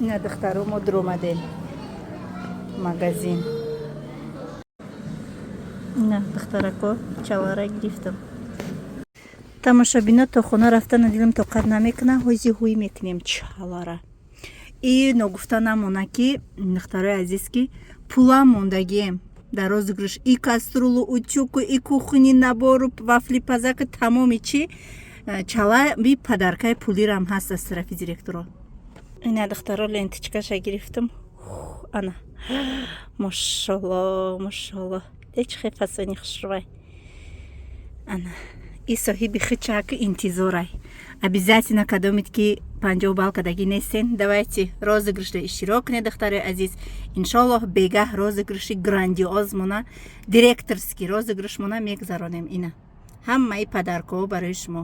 Ина, духтаро, мо дуромадем магазин. Ина, духтарако, чалара гирифтам. Тамошобино, то хона рафтана дилам тоқат намекунам. Ҳози ҳуй мекунем чалара. И ногуфта намона, ки, духтарои азиз, ки пулам мондагием дар розыгрыш: и кастрюлю, утюгу, и кухонный набору, вафлипазаку, тамоми чи, чала би подаркаи пулирам ҳаст аз тарафи директоро. Ина, духтаро, ленточкаша гирифтам. Ана, мошалло, мошалло, ҳеч хе фасони хушрӯвай. Ана, и соҳиби хичак интизорай. Обязательно, кадомед ки 50 балл кадагӣ нестен, давайте розыгрышда иштирок кунед, духтарои азиз. Иншоллоҳ, бегаҳ розыгрыши грандиозмона, директорский розыгрышмона мегузаронем. Ина, ҳамаи подаркаҳо барои шумо.